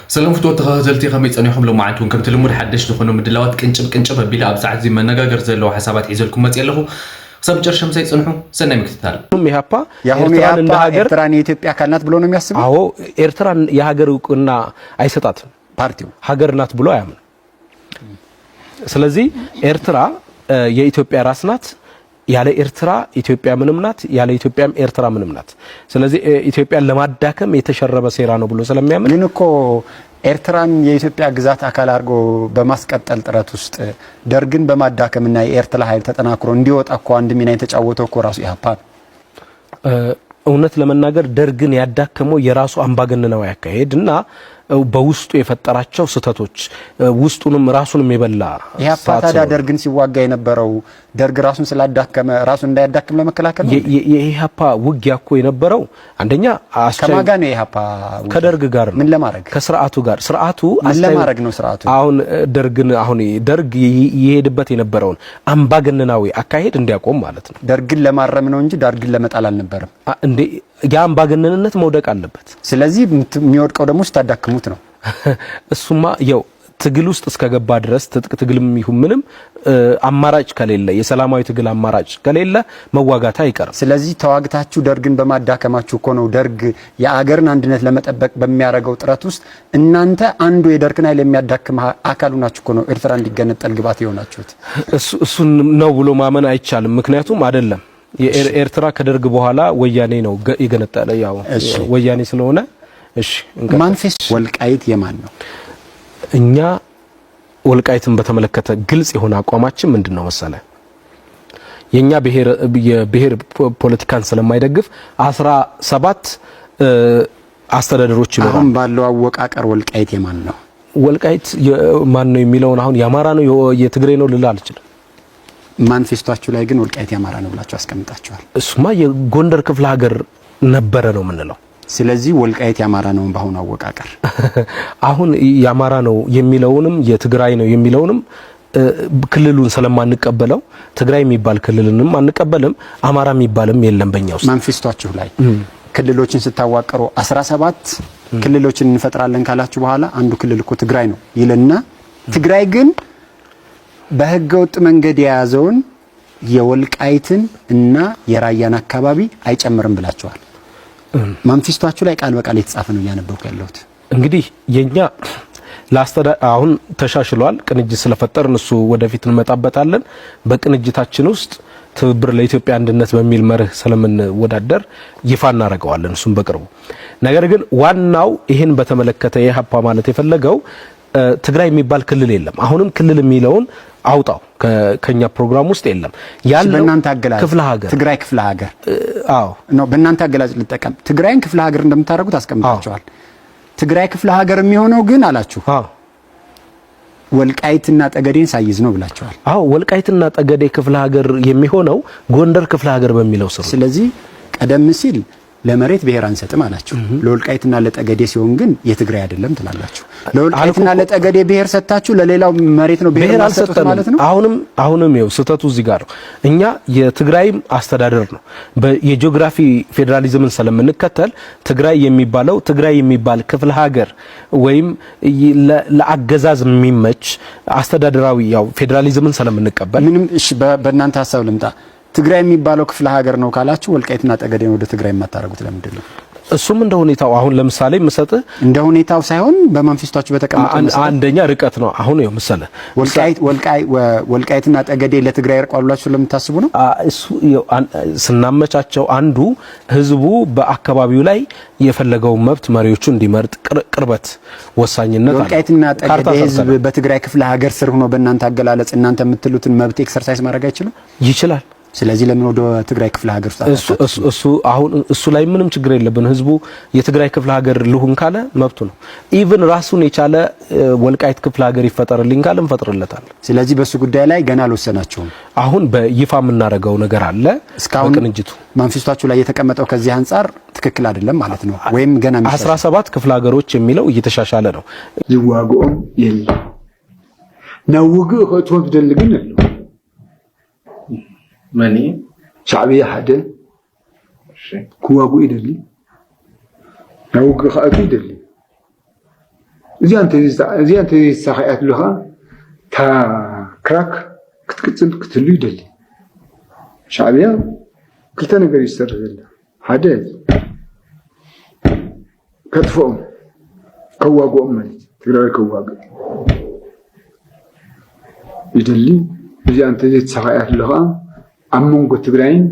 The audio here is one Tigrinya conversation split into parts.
ሰላም ፍትወት ተኸታተልቲ፣ ከመይ ጸኒኹም? ሎማዓንቲ እውን ከምቲ ልሙድ ሓደሽ ዝኾኑ ምድላዋት ቅንጭብ ቅንጭብ ኣቢለ ኣብ ሰዓት እዚ መነጋገር ዘለዎ ሓሳባት ሒዘልኩም መጽእ ኣለኹ። ክሳብ መጨረሻ ምሳይ ጽንሑ። ሰናይ ምክትታል። ኢህኣፓ ያሁኑ ኤርትራን እንደ የአፓ ሀገር ኤርትራን የኢትዮጵያ አካል ናት ብሎ ነው የሚያስበው አዎ ኤርትራን የሀገር እውቅና አይሰጣትም። ፓርቲው። ሀገር ናት ብሎ አያምንም። ስለዚህ ኤርትራ የኢትዮጵያ ራስ ናት። ያለ ኤርትራ ኢትዮጵያ ምንም ናት፣ ያለ ኢትዮጵያም ኤርትራ ምንም ናት። ስለዚህ ኢትዮጵያን ለማዳከም የተሸረበ ሴራ ነው ብሎ ስለሚያምን ግን እኮ ኤርትራን የኢትዮጵያ ግዛት አካል አድርጎ በማስቀጠል ጥረት ውስጥ ደርግን በማዳከምና የኤርትራ ኃይል ተጠናክሮ እንዲወጣ እኮ አንድ ሚና የተጫወተው እኮ ራሱ ኢህአፓ ነው። እውነት ለመናገር ደርግን ያዳከመው የራሱ አምባገነናዊ አካሄድ እና በውስጡ የፈጠራቸው ስህተቶች፣ ውስጡንም ራሱንም የበላ ኢህአፓ ስርዓት ታዲያ ስለሆነ። ደርግን ሲዋጋ የነበረው ደርግ ራሱን ስላዳከመ ራሱን እንዳያዳክም ለመከላከል ነው። የ- የ- የኢህአፓ ውጊያ እኮ የነበረው አንደኛ አስቻይ- ከማን ጋር ነው የኢህአፓ ውጊያ? ከደርግ ጋር ነው። ምን ለማድረግ? ከስርዓቱ ጋር ስርዓቱ ምን አስቻይ- ለማድረግ ነው ስርዓቱ? አሁን ደርግን አሁን ደርግ ይ- ይሄድበት የነበረውን አምባገነናዊ አካሄድ እንዲያቆም ማለት ነው። ደርግን ለማረም ነው እንጂ ደርግን ለመጣል አልነበረም። አ- እንዴ ያ አምባገነንነት መውደቅ አለበት። ስለዚህ የምት- የሚወድቀው ደግሞ ስታዳክሙት ነው። እሱማ ያው ትግል ውስጥ እስከገባ ድረስ ትጥቅ ትግልም ይሁን ምንም አማራጭ ከሌለ፣ የሰላማዊ ትግል አማራጭ ከሌለ መዋጋት አይቀርም። ስለዚህ ተዋግታችሁ ደርግን በማዳከማችሁ እኮ ነው ደርግ የአገርን አንድነት ለመጠበቅ በሚያደርገው ጥረት ውስጥ እናንተ አንዱ የደርግን ኃይል የሚያዳክም አካሉ ናችሁ እኮ ነው ኤርትራ እንዲገነጠል ግባት የሆናችሁት። እሱን ነው ብሎ ማመን አይቻልም። ምክንያቱም አይደለም የኤርትራ ከደርግ በኋላ ወያኔ ነው የገነጠለ። ያው ወያኔ ስለሆነ እሺ። ማንፌስቶ ወልቃይት የማን ነው? እኛ ወልቃይትን በተመለከተ ግልጽ የሆነ አቋማችን ምንድን ነው መሰለ? የኛ ብሔር የብሔር ፖለቲካን ስለማይደግፍ አስራ ሰባት አስተዳደሮች ይኖራሉ። አሁን ባለው አወቃቀር ወልቃይት የማን ነው? ወልቃይት ማን ነው የሚለውን አሁን የአማራ ነው የትግሬ ነው ልል አልችልም። ማንፌስቷችሁ ላይ ግን ወልቃይት የአማራ ነው ብላችሁ አስቀምጣችኋል። እሱማ የጎንደር ክፍለ ሀገር ነበረ ነው የምንለው። ስለዚህ ወልቃይት የአማራ ነው በአሁኑ አወቃቀር። አሁን የአማራ ነው የሚለውንም የትግራይ ነው የሚለውንም ክልሉን ስለማንቀበለው ትግራይ የሚባል ክልልንም አንቀበልም፣ አማራ የሚባልም የለም በእኛ ውስጥ። ማንፌስቷችሁ ላይ ክልሎችን ስታዋቅሩ አስራ ሰባት ክልሎችን እንፈጥራለን ካላችሁ በኋላ አንዱ ክልል እኮ ትግራይ ነው ይልና ትግራይ ግን በህገ ወጥ መንገድ የያዘውን የወልቃይትን እና የራያን አካባቢ አይጨምርም ብላችኋል። ማንፌስቷችሁ ላይ ቃል በቃል የተጻፈ ነው እያነበብኩ ያለሁት። እንግዲህ የኛ ለአስተዳ አሁን ተሻሽሏል። ቅንጅት ስለፈጠርን እሱ ወደፊት እንመጣበታለን። በቅንጅታችን ውስጥ ትብብር ለኢትዮጵያ አንድነት በሚል መርህ ስለምንወዳደር ይፋ እናደርገዋለን እሱም በቅርቡ። ነገር ግን ዋናው ይህን በተመለከተ የኢህአፓ ማለት የፈለገው ትግራይ የሚባል ክልል የለም። አሁንም ክልል የሚለውን አውጣው ከኛ ፕሮግራም ውስጥ የለም። ያለው በእናንተ አገላለጽ ክፍለ ሀገር ትግራይ ክፍለ ሀገር አዎ ነው። በእናንተ አገላለጽ ልጠቀም ትግራይን ክፍለ ሀገር እንደምታደርጉት አስቀምጣችኋል። ትግራይ ክፍለ ሀገር የሚሆነው ግን አላችሁ አዎ ወልቃይትና ጠገዴን ሳይዝ ነው ብላችኋል። አዎ ወልቃይትና ጠገዴ ክፍለ ሀገር የሚሆነው ጎንደር ክፍለ ሀገር በሚለው ስር ነው። ስለዚህ ቀደም ሲል ለመሬት ብሔር አንሰጥም አላችሁ። ለወልቃይትና ለጠገዴ ሲሆን ግን የትግራይ አይደለም ትላላችሁ። ለወልቃይትና አልኩ እኮ። ለጠገዴ ብሔር ሰጥታችሁ ለሌላው መሬት ነው ብሔር ብሔር የማትሰጡት አልሰጠንም። ማለት ነው። አሁንም አሁንም ይኸው ስህተቱ እዚህ ጋር ነው። እኛ የትግራይም አስተዳደር ነው። በ- የጂኦግራፊ ፌዴራሊዝምን ስለምንከተል ትግራይ የሚባለው ትግራይ የሚባል ክፍለ ሀገር ወይም ይ- ለ- ለአገዛዝ የሚመች አስተዳደራዊ ያው ፌዴራሊዝምን ስለምንቀበል ምንም እሺ፣ በ- በእናንተ ሀሳብ ልምጣ። ትግራይ የሚባለው ክፍለ ሀገር ነው ካላችሁ ወልቃይትና ጠገዴን ወደ ትግራይ የማታደርጉት ለምንድን ነው? እሱም እንደ ሁኔታው አሁን ለምሳሌ የምሰጥህ እንደ ሁኔታው ሳይሆን በማንፌስቷችሁ በተቀመጠው አን- መሰረት አንደኛ ርቀት ነው። አሁን ይኸው ምሳሌ ወልቃይት ወልቃይ- ወ- ወልቃይትና ጠገዴ ለትግራይ ያርቋል ብላችሁ ስለምታስቡ ነው? አ- እሱ ይኸው አን- ስናመቻቸው አንዱ ህዝቡ በአካባቢው ላይ የፈለገውን መብት መሪዎቹ እንዲመርጥ ቅር- ቅርበት ወሳኝነት አለው። የወልቃይትና ካርታ ጠገዴ ህዝብ ሰርተናል። በትግራይ ክፍለ ሀገር ስር ሆኖ በእናንተ አገላለጽ እናንተ የምትሉትን መብት ኤክሰርሳይዝ ማድረግ አይችልም? ይችላል። ስለዚህ ለምን ወደ ትግራይ ክፍለ ሀገር ውስጥ እሱ እሱ- እሱ አሁን እሱ ላይ ምንም ችግር የለብን። ህዝቡ የትግራይ ክፍለ ሀገር ልሁን ካለ መብቱ ነው። ኢቭን ራሱን የቻለ እ፣ ወልቃይት ክፍለ ሀገር ይፈጠርልኝ ካለ እንፈጥርለታለን። ስለዚህ በሱ ጉዳይ ላይ ገና አልወሰናችሁም? አሁን በይፋ የምናደርገው ነገር አለ። እስካሁን በቅንጅቱ ማንፌስቷችሁ ላይ የተቀመጠው ከዚህ አንጻር ትክክል አይደለም ማለት ነው፣ ወይም ገና የሚሻሻል? አስራ ሰባት ክፍለ ሀገሮች የሚለው እየተሻሻለ ነው። ዝዋግኦም የለን። ናብ ውግእ ከእትዎም ዝደሊ ግን ኣሎ። መን እዩ? ሻዕብያ ሓደ እሺ። ክዋግኡ ይደሊ፣ ናብ ውግእ ከእቱ ይደሊ። እዚኣ እንተዘይተሳኺዓትሉ ከዓ እታ ክራክ ክትቅፅል ክትህሉ ይደሊ። ሻዕብያ ክልተ ነገር እዩ ዝሰርሕ ዘሎ። ሓደ ከጥፍኦም፣ ከዋግኦም ማለት እዩ። ትግራይ ከዋግእ ይደሊ። እዚኣ እንተዘይተሳኺዓትሉ ከዓ ኣብ መንጎ ትግራይን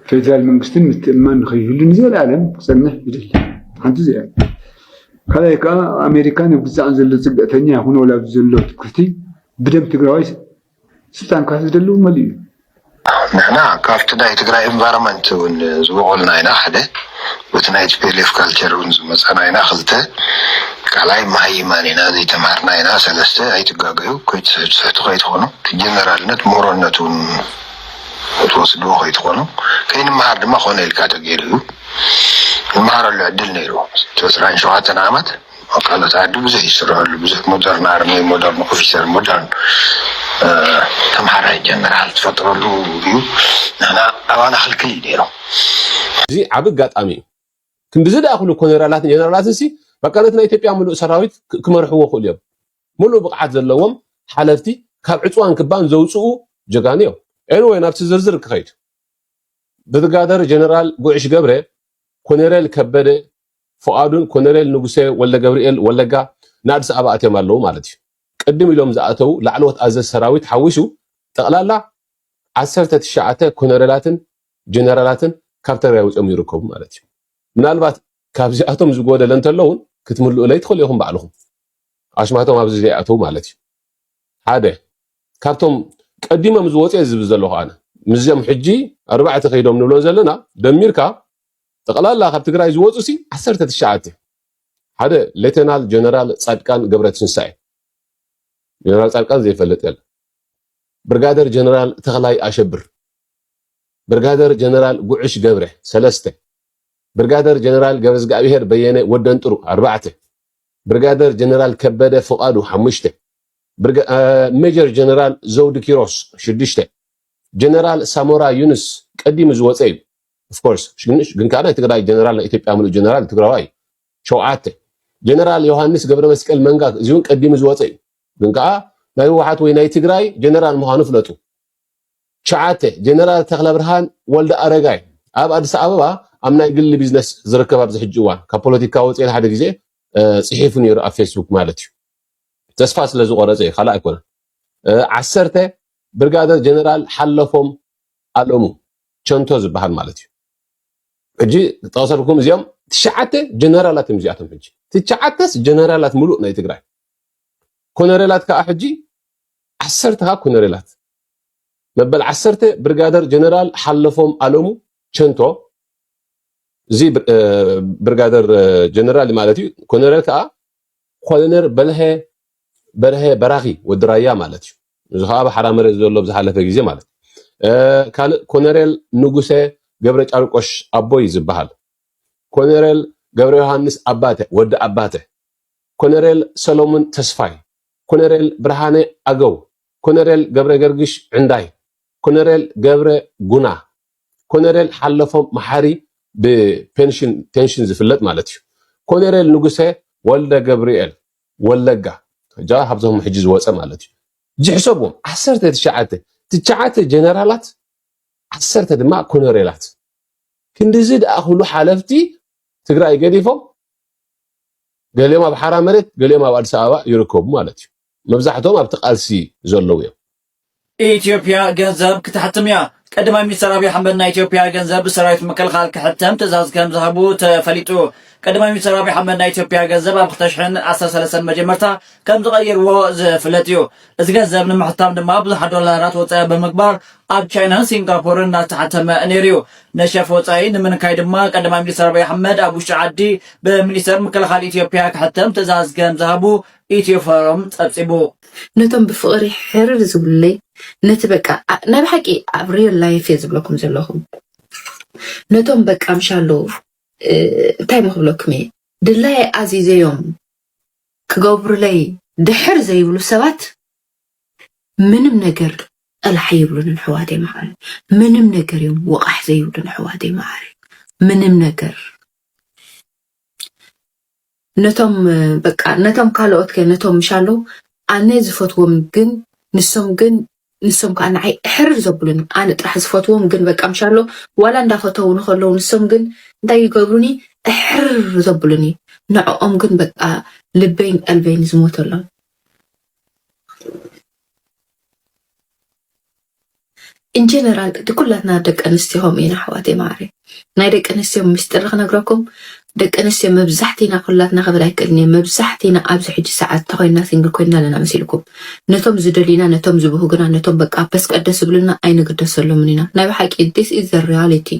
ፌደራል መንግስትን ምትእምማን ንኸይህሉ ንዘለኣለም ክፀንሕ ይደሊ። ሓንቲ እዚኣ። ካልኣይ ከዓ ኣሜሪካን ኣብ ግዛዕን ዘሎ ፅግዕተኛ ይኹን ወላ ኣብዚ ዘሎ ትኩርቲ ብደም ትግራዋይ ስልጣን ክሕዝ ደለዉ መሊኡ እዩ። ንሕና ካብቲ ናይ ትግራይ ኢንቫይሮንመንት እውን ዝበቆልና ኢና። ሓደ በቲ ናይ ቲፒኤልኤፍ ካልቸር እውን ዝመፀና ኢና። ክልተ ካልኣይ መሃይማን ኢና፣ ዘይተምሃርና ኢና። ሰለስተ ኣይትጋገዩ፣ ከይትስሕቱ ከይትኾኑ፣ ጀነራልነት ምሁሮነት እውን ክትወስድዎ ከይትኾኑ። ከይንመሃር ድማ ኮነ ኢልካ ተገይሩ እዩ። ንምሃረሉ ዕድል ነይሩ። እቲ ዕስራን ሸውዓተን ዓመት ካልኦት ዓዲ ብዙሕ ይስርሐሉ፣ ብዙሕ ሞደርን ኣርሚ፣ ሞደርን ኦፊሰር፣ ሞደርን ተምሃራይ ጀነራል ትፈጥረሉ እዩ። ንሕና ኣባና ክልክል እዩ ነይሩ። እዚ ዓብ ኣጋጣሚ እዩ። ክንድዚ ደኣ ኩሉ ኮነራላት ጀነራላት ሲ በቃ ነቲ ናይ ኢትዮጵያ ሙሉእ ሰራዊት ክመርሕዎ ክእሉ እዮም። ሙሉእ ብቕዓት ዘለዎም ሓለፍቲ ካብ ዕፅዋን ክባን ዘውፅኡ ጀጋኑ እዮም። ኤንወይ ናብቲ ዝርዝር ክኸይድ ብርጋደር ጀነራል ጉዕሽ ገብረ፣ ኮነሬል ከበደ ፍቓዱን ኮነሬል ንጉሴ ወልደ ገብርኤል ወለጋ ንኣዲስ ኣበባ ኣትዮም ኣለዉ ማለት እዩ። ቅድም ኢሎም ዝኣተዉ ላዕለዎት ኣዘዝ ሰራዊት ሓዊሱ ጠቕላላ ዓሰርተ ትሽዓተ ኮነሬላትን ጀነራላትን ካብ ትግራይ ወፂኦም ይርከቡ ማለት እዩ። ምናልባት ካብዚኣቶም ዝጎደለ እንተለውን ክትምልኡለይ ትኽእሉ ኢኹም ባዕልኹም። ኣሽማቶም ኣብዚ ዘይኣተዉ ማለት እዩ። ሓደ ካብቶም ቀዲሞም ዝወፁ እየ ዝብል ዘለኹ ኣነ። ምስዚኦም ሕጂ ኣርባዕተ ከይዶም ንብሎ ዘለና ደሚርካ ጠቕላላ ካብ ትግራይ ዝወፁ ሲ ዓሰርተ ትሽዓተ ሓደ ሌተናል ጀነራል ፃድቃን ገብረትንሳኤ፣ ጀነራል ፃድቃን ዘይፈልጥ የለ። ብርጋደር ጀነራል ተኽላይ ኣሸብር፣ ብርጋደር ጀነራል ጉዕሽ ገብረ ሰለስተ፣ ብርጋደር ጀነራል ገብረዝጋብሄር በየነ ወደንጥሩ ኣርባዕተ፣ ብርጋደር ጀነራል ከበደ ፍቓዱ ሓሙሽተ፣ ሜጀር ጀነራል ዘውዱ ኪሮስ ሽዱሽተ፣ ጀነራል ሳሞራ ዩንስ ቀዲሙ ዝወፀ እዩ። ኦፍኮርስ ግን ከዓ ናይ ትግራይ ጀነራል ናይ ኢትዮጵያ ሙሉእ ጀነራል ትግራዋይ እዩ። ሸውዓተ፣ ጀነራል ዮሃንስ ገብረ መስቀል መንጋግ እዚ እውን ቀዲሙ ዝወፀ እዩ። ግን ከዓ ናይ ህወሓት ወይ ናይ ትግራይ ጀነራል ምዃኑ ፍለጡ። ትሽዓተ፣ ጀነራል ተኽለ ብርሃን ወልደ ኣረጋይ ኣብ ኣዲስ ኣበባ ኣብ ናይ ግሊ ቢዝነስ ዝርከብ ኣብዚ ሕጂ እዋን ካብ ፖለቲካ ወፂኤ ሓደ ግዜ ፅሒፉ ነይሩ ኣብ ፌስቡክ ማለት እዩ። ተስፋ ስለ ዝቆረፀ እዩ፣ ካልእ ኣይኮነን። ዓሰርተ፣ ብርጋደር ጀነራል ሓለፎም ኣለሙ ቸንቶ ዝበሃል ማለት እዩ። ሕጂ ጠቕሰልኩም እዚኦም ትሽዓተ ጀነራላት እዮም እዚኣቶም። ሕጂ ትሽዓተስ ጀነራላት ሙሉእ ናይ ትግራይ ኮነሬላት ከዓ ሕጂ ዓሰርተ ከዓ ኮነሬላት መበል ዓሰርተ ብርጋደር ጀነራል ሓለፎም ኣለሙ ቸንቶ እዚ ብርጋደር ጀነራል ማለት እዩ። ኮነሬል ከዓ ኮሎኔል በልሀ በርሀ በራኺ ወዲ ራያ ማለት እዩ። እዚ ከዓ ኣብ ሓራ መሬት ዘሎ ብዝሓለፈ ግዜ ማለት እዩ። ካልእ ኮነሬል ንጉሰ ገብረ ጫርቆሽ ኣቦይ ዝበሃል፣ ኮነሬል ገብረ ዮሃንስ ኣባተ ወዲ ኣባተ፣ ኮነሬል ሰሎሙን ተስፋይ፣ ኮነሬል ብርሃነ ኣገው፣ ኮነሬል ገብረ ገርግሽ ዕንዳይ፣ ኮነሬል ገብረ ጉና፣ ኮነሬል ሓለፎም መሓሪ ብፔንሽን ቴንሽን ዝፍለጥ ማለት እዩ። ኮነሬል ንጉሰ ወልደ ገብርኤል ወለጋ እጃ ካብዞም ሕጂ ዝወፀ ማለት እዩ። ዝሕሰብዎም ዓሰርተ ትሽዓተ ትሽዓተ ጀነራላት ዓሰርተ ድማ ኮነሬላት ክንድዚ ደኣ ኩሉ ሓለፍቲ ትግራይ ገዲፎም ገሊኦም ኣብ ሓራ መሬት ገሊኦም ኣብ ኣዲስ ኣበባ ይርከቡ ማለት እዩ። መብዛሕትኦም ኣብቲ ቃልሲ ዘለዉ እዮም። ኢትዮጵያ ገንዘብ ክትሕትም እያ። ቀዳማይ ሚኒስትር ኣብይ ኣሕመድ ናይ ኢትዮጵያ ገንዘብ ብሰራዊት ምክልኻል ክሕተም ትእዛዝ ከም ዝሃቡ ተፈሊጡ። ቀዳማይ ሚኒስትር ኣብይ ኣሕመድ ናይ ኢትዮጵያ ገንዘብ ኣብ ክልተ ሽሕን ዓሰርተ ሰለስተን መጀመርታ ከም ዝቐየርዎ ዝፍለጥ እዩ። እዚ ገንዘብ ንምሕታም ድማ ብዙሓት ዶላራት ወፃኢ ብምግባር ኣብ ቻይናን ሲንጋፖርን እናተሓተመ ነይሩ እዩ። ነሸፍ ወፃኢ ንምንካይ ድማ ቀዳማይ ሚኒስትር ኣብይ ኣሕመድ ኣብ ውሽጢ ዓዲ ብሚኒስትር ምክልኻል ኢትዮጵያ ክሕተም ትእዛዝ ከም ዝሃቡ ኢትዮ ፎረም ፀብፂቡ። ነቶም ብፍቕሪ ሕርር ዝብሉለይ ነቲ በቃ ኣ- ናይ ብሓቂ ኣብ ሪል ላይፍ እየ ዝብለኩም ዘለኹ ነቶም በቃ ምሻ ኣለዉ እ፣ እንታይ ምክብለኩም እየ ድላይ ኣዚዘዮም ክገብሩለይ ድሕር ዘይብሉ ሰባት ምንም ነገር ጠላሕ የብሉን ኣሕዋተይ መዓረ ምንም ነገር እዮም ወቓሕ ዘይብሉን ኣሕዋተይ መዓረ ምንም ነገር ነቶም በቃ ነቶም ካልኦት ከ ነቶም ምሻሎ ኣነ ዝፈትዎም ግን ንሶም ግን ንሶም ከዓ ንዓይ እሕር ዘብሉኒ ኣነ ጥራሕ ዝፈትዎም ግን በቃ ምሻሎ ዋላ እንዳፈተውኒ ከለዉ ንሶም ግን እንታይ ይገብሩኒ እሕር ዘብሉኒ ንዕኦም ግን በቃ ልበይን ቀልበይን ዝሞተሎም ኢንጀነራል እቲ ኩላትና ደቂ ኣንስትዮ ከምኡ ኢና ኣሕዋተይ ማዕረ ናይ ደቂ ኣንስትዮ ምስጢር ክነግረኩም ደቂ ኣንስትዮ መብዛሕቲና ኩላትና ክብል ኣይክእልን እየ መብዛሕቲና ኣብዚ ሕጂ ሰዓት ተኮይንና ሲንግል ኮይንና ኣለና መሲልኩም ነቶም ዝደልዩና ነቶም ዝብህጉና ነቶም በቃ በስቀ ደስ ዝብሉና ኣይንግደሰሎምን ኢና ናይ ብሓቂ this is the reality